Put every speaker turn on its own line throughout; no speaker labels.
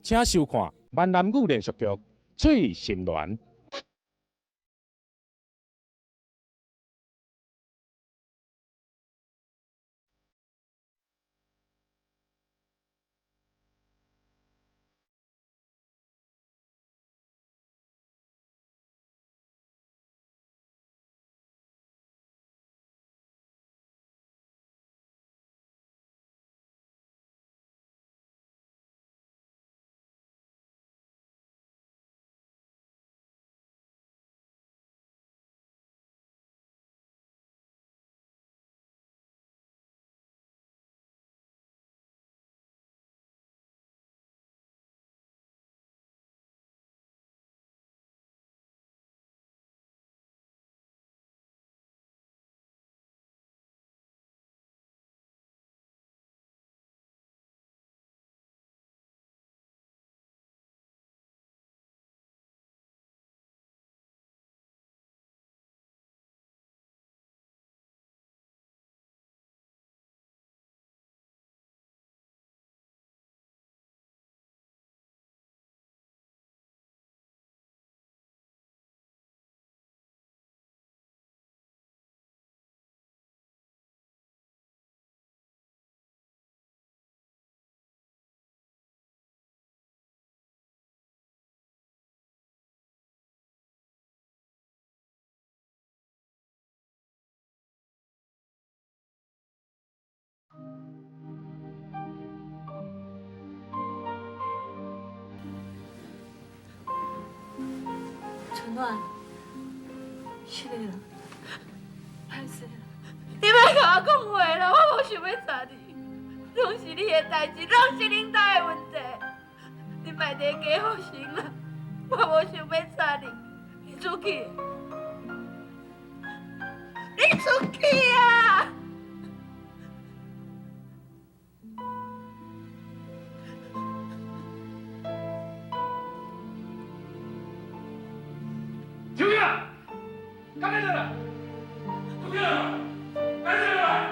請收看閩南語連續劇《翠心戀》。
春暖，是的啦，歹势啦，你莫共我讲话啦，我无想欲插你，攏是你的代誌，攏是恁兜的問題，你莫佇咧假好心啦，我無想欲插你，你出去，你出去啊！
秋英，干咩啦？出去啦！干咩啦？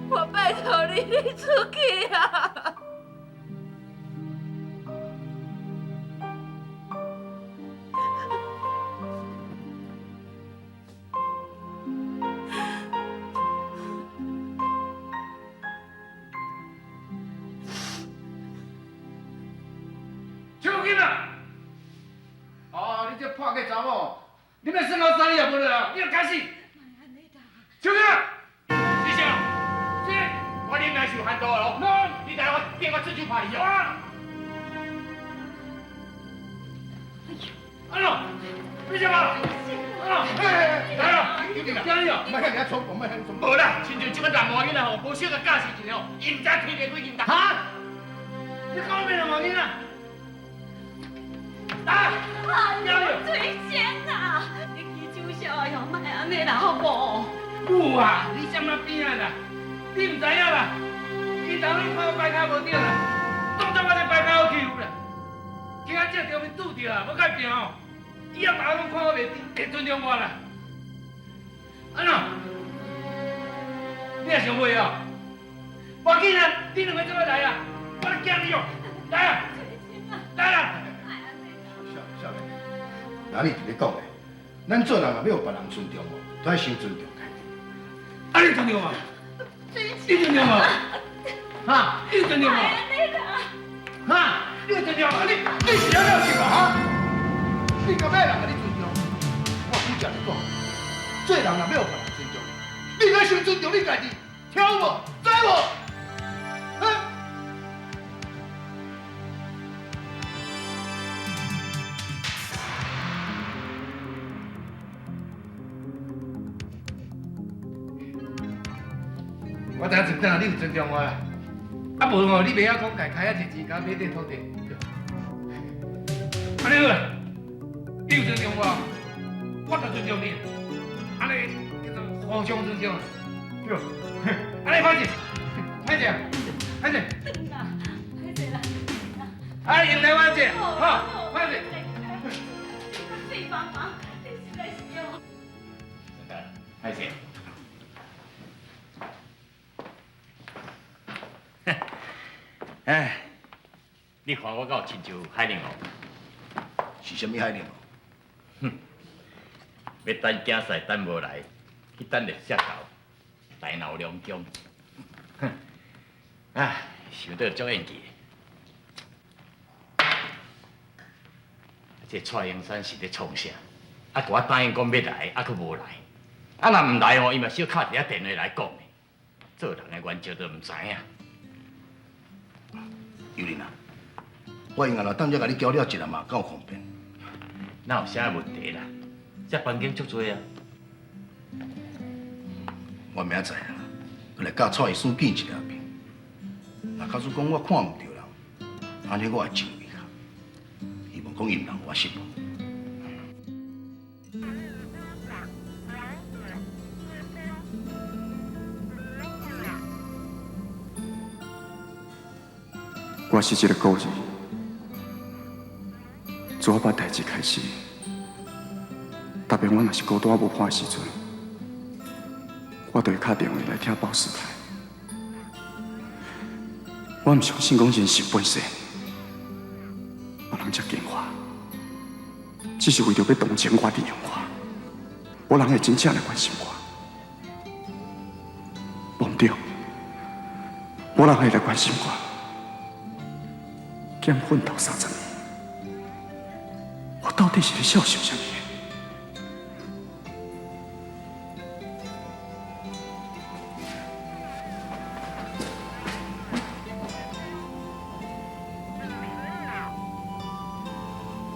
我拜託你，你出去啊！
秋英啊！哦，你這破個查某，你欲耍我三你也無啦，你欲該死！秋英，你啥？這我忍耐受限度咯。你來我變我出手拍你哦。阿喏，你啥嘛？阿喏，來啦，來啦，
莫遐爾衝動，莫遐爾衝動。
無啦，親像這款男娃囡仔吼，無小共教示一下吼，伊毋知天地幾斤重。哈？你講咩男娃囡仔？啊！
哎喲，水仙啊，你起酒痟啊，哟，莫按呢啦，好無？
有啊，你啥物边啊啦？你毋知影啦？伊昨昏看我擺跤無對啦，當作我這擺跤好欺負啦，今仔這著面拄著啊，欲共伊拼哦！以後大家攏看我袂尊重我啦。按怎？你也想袂哦？無要緊啊，你兩個做伙來啊！我來驚你哦！來啊！來啊！
少年，哪裡佇咧講的？咱做人若欲予別人尊重哦，都愛先尊重家己。
啊，你尊重我？你尊重我？哈？你尊重我？哈？你尊重我？
你是按怎想啊？哈？你敢欲人共你尊重？我拄才咧講，做人若欲予別人尊重，你愛先尊重你家己，聽有無？知無？哈？
我知影一等你有尊重我啦，啊無吼，你袂曉講家開遐濟錢，共我買這土地，對。按呢好啦，你有尊重我，我就尊重你，按呢叫做互相尊重，對。按呢歹勢，歹勢，歹勢。
轉啦，歹勢啦。
啊，用來我這，好，歹勢。
水幫忙，你實在是哦。
歹勢。哎，
你看我敢有親像海寧王？
是啥物海寧王？
哼，欲等競賽等無來，去等熱射狗，大鬧龍宮。哼，啊，想到足厭氣。這蔡英山是咧創啥？啊，共我答應講欲來，啊，閣無來。啊，若毋來吼，伊嘛小敲一下電話來講的。做人的原則都毋知影。
尤林啊，我永遠若當遮共你交了一下嘛，敢有方便？
哪有啥問題啦？這房間足濟啊。
我明仔載啊，閣來佮蔡醫師見一下面。若假使講我看毋著人，按呢我會真遺憾。希望講伊毋通予我失望。
我是一个孤兒，自我捌代誌開始，特別我若是孤單無伴的時陣，我就會敲電話來聽報時台。我毋相信講人生本世，別人遮變化，只是為著欲同情我、利用我，無人會真正來關心我。無毋對，無人會來關心我。兼奮鬥30年，我到底是咧孝順啥物？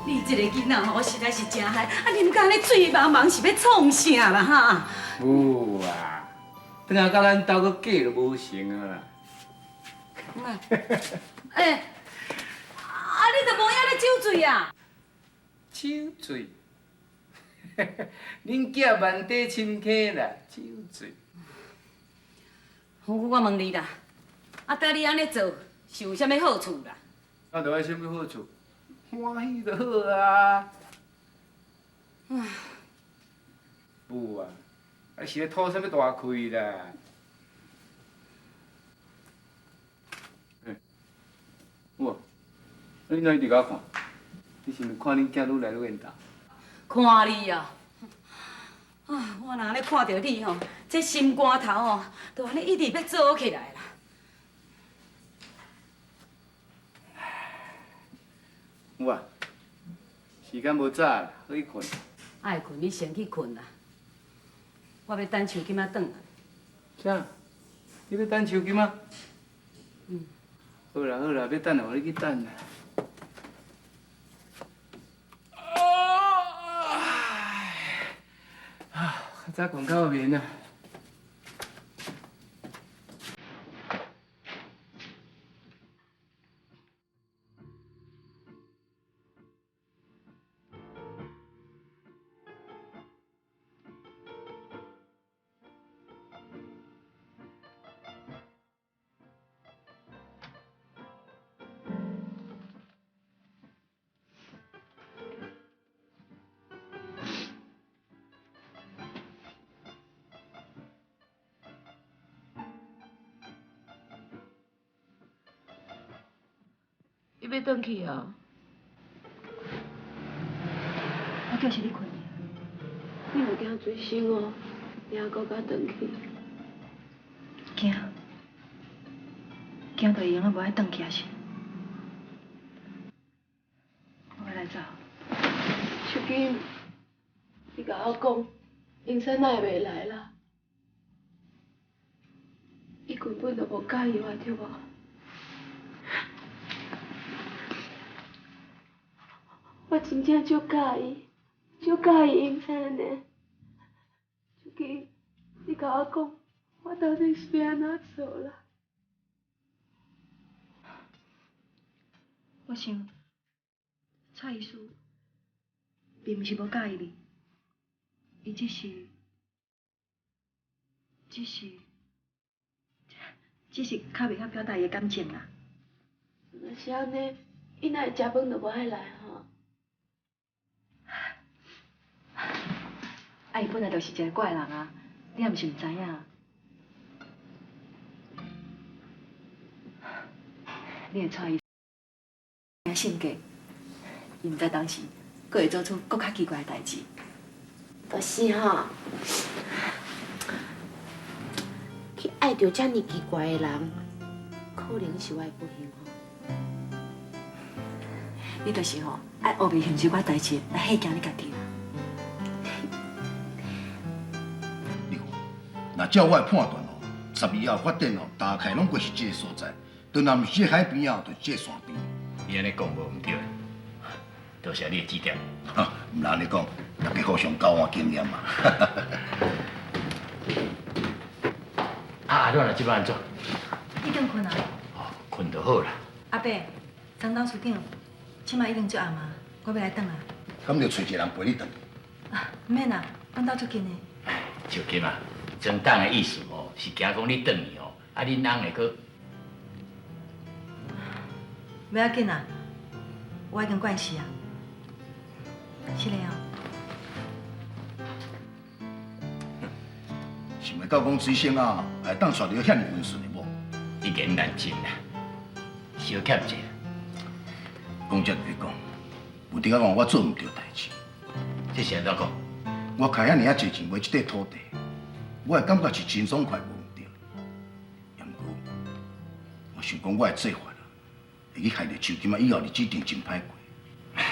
你這個囡仔吼，實在是誠害，啊，啉甲按呢醉茫茫，是欲創啥啦哈？
母啊，轉來到咱兜閣嫁就無成啊啦。
欸，啊，你都無影咧酒醉啊？
酒醉？恁囝萬底深坑啦，酒醉。
好，我問你啦，啊，對你按呢做是有啥物好處啦？
啊，著愛啥物好處？歡喜就好啊。母啊，啊是咧吐啥物大氣啦？欸，母啊，你哪一直共我看？你是毋是看恁囝愈來愈緣投？
看你啊！啊，我若按呢看著你吼，這心肝頭吼，就按呢一直欲做起來啦。
母啊，時間無早啦，好去睏。
愛睏你先去睏啦，我欲等樹金仔轉來。
啥？你欲等樹金仔？
嗯。
好啦好啦，欲等就予你去等啦。啊，較早睏較有眠啊。
你欲轉去哦？
我就是咧睏。
你毋驚追星哦？你猶閣敢轉去？
驚，驚就會用仔無愛轉去抑是？我欲來走。
淑金，你共我講，英山哪會袂來啦？伊根本就無佮意我，對無？我真正足佮意，足佮意英山的。淑金，你共我講，我到底是欲按怎做啦？
我想，蔡醫師並毋是無佮意你，伊只是，只是，只是較袂曉表達伊的感情啦。
若是按呢，伊哪會食飯都無愛來吼？
啊，伊本來就是一个怪人啊，你也毋是毋知影。你會蔡醫性格，伊毋知當時閣會做出閣較奇怪的代誌。
就是吼，去愛著遮爾奇怪的人，可能是我的不幸吼。
你就是吼愛烏白想一寡代誌來嚇驚你家己啦。
你看，若照我的判斷哦，12號發展哦，大概攏過是這個所在，當然毋是這海邊啊，就是這個山邊。
你按呢講無毋對，多謝你的指點。
哈，毋通按呢講，大家互相交換經驗嘛。
啊，阿暖啊，這擺按怎？
已經睏啊。
哦，睏就好啦。
阿伯，張董事長，這擺已經足暗啊，我欲來轉啊。
敢著揣一個人陪你轉？
啊，毋免啦，阮兜足近的。
小金啊，莊董的意思吼，是驚講你轉去吼，啊，恁翁會閣……
袂要緊啦，我已經慣勢啊。是嘞哦。
想袂到講水星啊，會當娶著遐爾溫順的某。
一言難盡啦，小欠者。
講這就講，有滴仔講我做毋對代誌。
這是按怎講？
我開遐爾仔濟錢買這塊土地，我會感覺是真爽快，無毋對。毋過，我想講我的做法啊，會去害著秋金仔以後日子一定真歹過。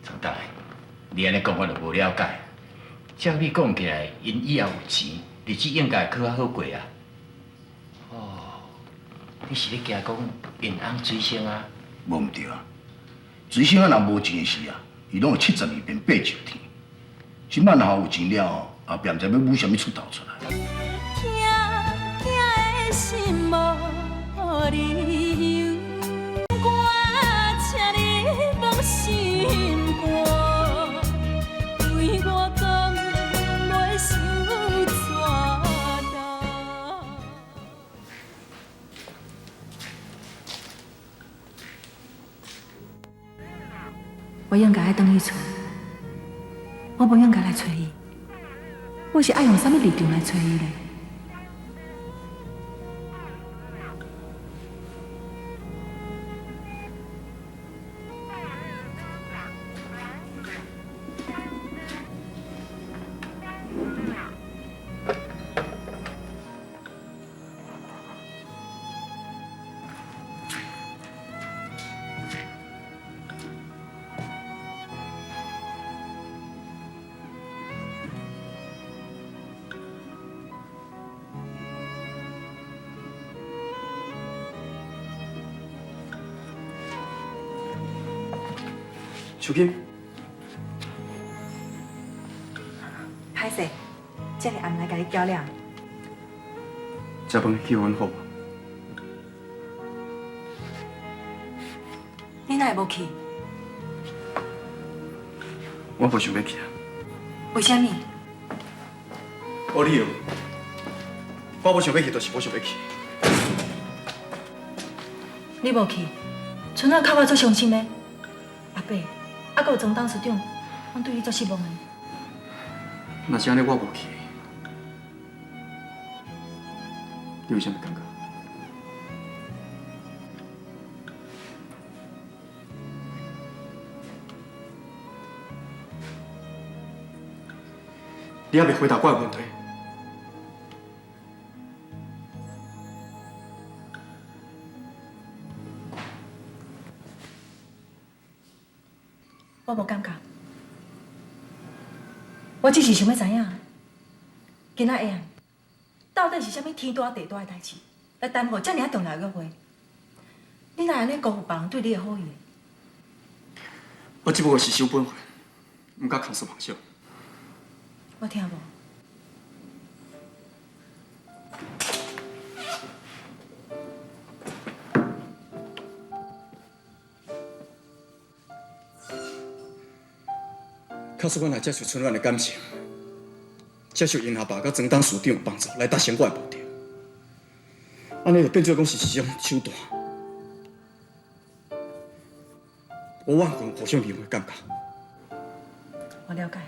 陳董，你按呢講，我就無了解。照你講起來，𪜶以後有錢，日子應該會閣較好過啊。哦，你是咧驚講𪜶翁水星啊？
無毋對啊，水星仔若無錢的時啊，伊攏會72變80天。這擺若有錢了後，後壁毋知欲舞啥物出頭出來。
疼疼的心無理由，我請你放心肝，對我講袂伤折重。
我應該愛轉去厝，我無應該來揣伊。我是愛用啥物立場來揣伊呢？
秋金，
歹勢，這麼暗來共你攪了。
食飯氣氛好無？
你哪會無去？
我無想欲去啊。
為啥物？
無理由。我無想欲去，就是無想欲去。
你無去，春仔哭我足傷心的。阿伯，啊，閣有莊董事長，攏對你足失望的。
若是按呢，我無去，你有啥物感覺？你猶未回答我的問題。
我無感覺，我只是想欲知影，今仔下暗到底是啥物天大地大的代誌，來耽誤遮爾重要的約會？你哪會按呢辜負別人對你的好意？
我只不過是守本分，毋敢徛事放手。
我聽無。
假使我若接受春暖的感情，接受𪜶阿爸佮莊董事長的幫助來達成我的目的，按呢就變做講是一種手段，我完全互相利用的感覺。
我了解啊，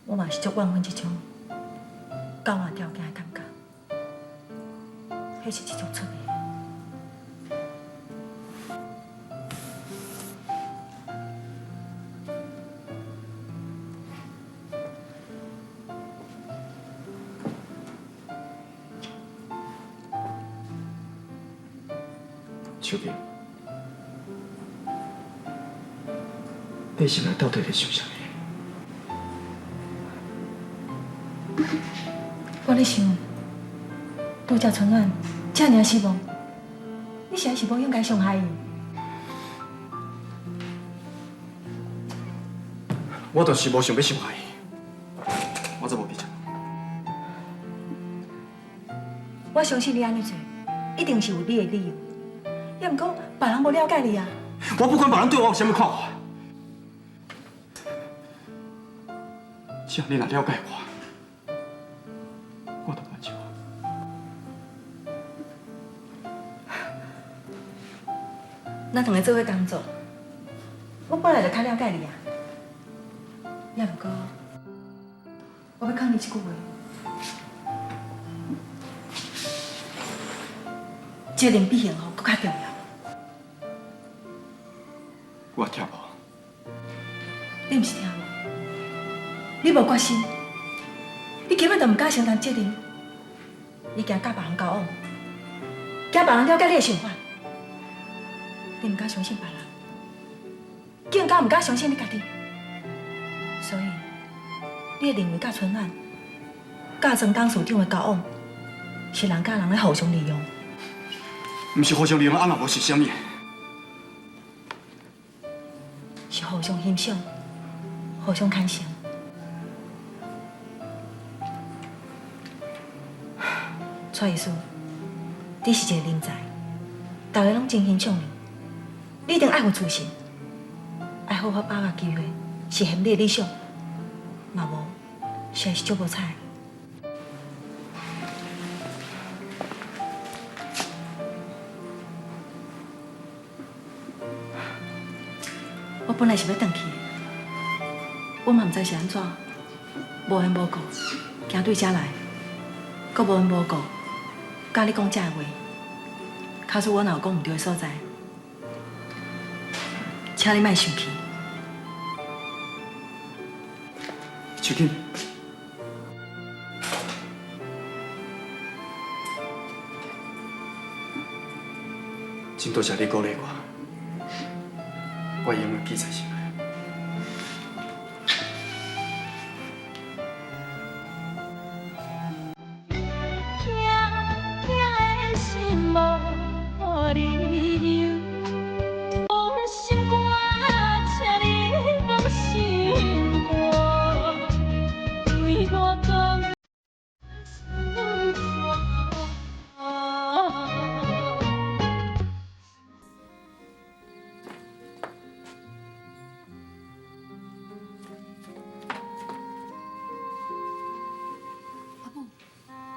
我嘛是足怨恨這種交換條件的感覺，彼是一種出面。
秋萍，你心内到底咧想啥物？
我咧想，拄才春暖遮尔失望，你实在是无应该伤害伊。
我就是无想欲伤害伊，我才无去接。
我相信你按呢做，一定是有你的理由。也毋过别人无了解你啊。
我不管别人对我有啥物看法，只要你若了解我，我就满足。
咱两个做伙工作，我本来就较了解你啊。也毋过，我欲劝你一句话：责任比幸福阁较重要。
我听无。
你毋是听无？你无决心，你根本就毋敢承担责任。你惊佮别人交往，惊别人了解你的想法，你毋敢相信别人，更加毋敢相信你家己。所以，你会认为佮春暖、佮庄董事长的交往，是人佮人咧互相利用？
毋是互相利用，啊若无是啥物？
是互相欣赏、互相牵成。蔡医师，你是一个人才，大家拢真欣赏你，你一定爱有自信，爱好好把握机会，实现你的理想。若无，实在是足无彩。我本来是欲转去的，我嘛毋知是按怎，无缘无故行对遮来，阁无缘无故佮你讲这话，假使我若有讲毋对的所在，请你莫生气。
秋瑾，真多谢你鼓励我，我永远记在心内。
疼疼的心无理由，放心肝，请你放心肝，对我讲。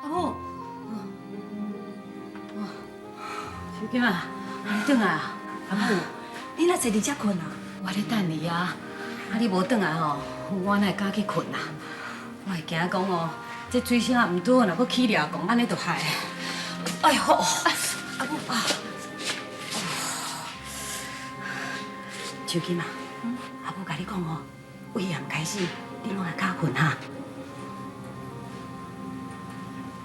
阿母，秋瑾啊，你转来啊？
阿母，你哪坐伫遮睏啊？
我咧等你啊，啊你无转来吼，我哪会敢去睏啊？我会惊讲哦，这水声毋对，若阁起掠狂，按呢就害。哎哟，阿母啊！秋瑾啊，阿母共你讲哦，为暗开始，你拢爱较睏哈。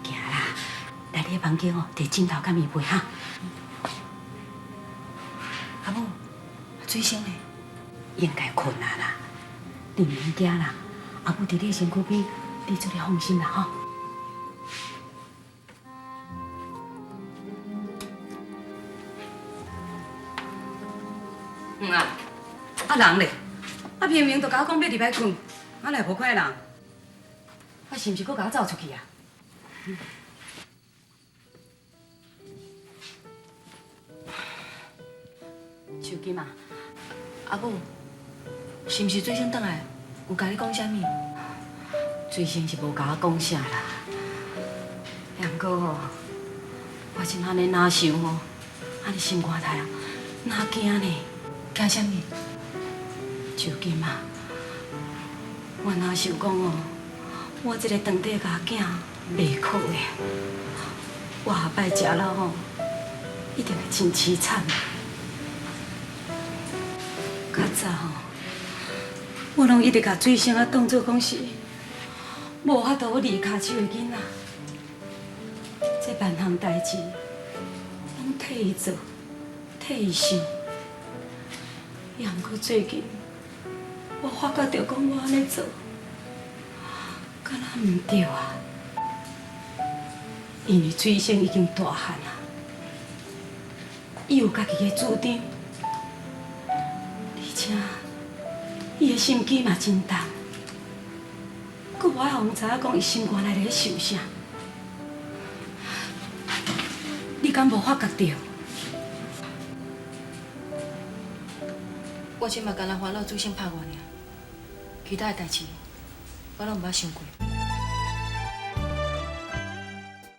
行啦，来你的房间哦，提枕头佮棉被哈。
阿母，水星呢？
应该睏啊啦，你毋免惊啦，阿母伫你的身躯边，你做咧放心啦吼。嗯啊，啊人咧，啊明明就共我讲欲入来睏，啊哪会无看见人？啊是毋是阁共我走出去啊？秋瑾啊，
阿母，是毋是水星转来有共你讲啥物？
水星是无共我讲啥啦，也毋过吼，我这摆按呢哪想吼，按呢心肝内啊，哪惊呢？
惊啥物？
秋瑾啊，我哪想讲哦，我这个长底共囝袂好的，我下摆食了吼，一定会真凄惨。较早吼，我拢一直共水星啊当做讲是无法度离跤手的囡仔，这万项代志拢替伊做，替伊想。也毋過最近，我發覺著講我按呢做，敢若毋對啊。因為水星已經大漢啊，伊有家己的主張，而且伊的心機嘛真重，閣無愛予人知影講伊心肝內咧想啥。你敢無發覺著？
我這馬干焦煩惱水星拍我爾，其他的代誌我攏毋捌想過。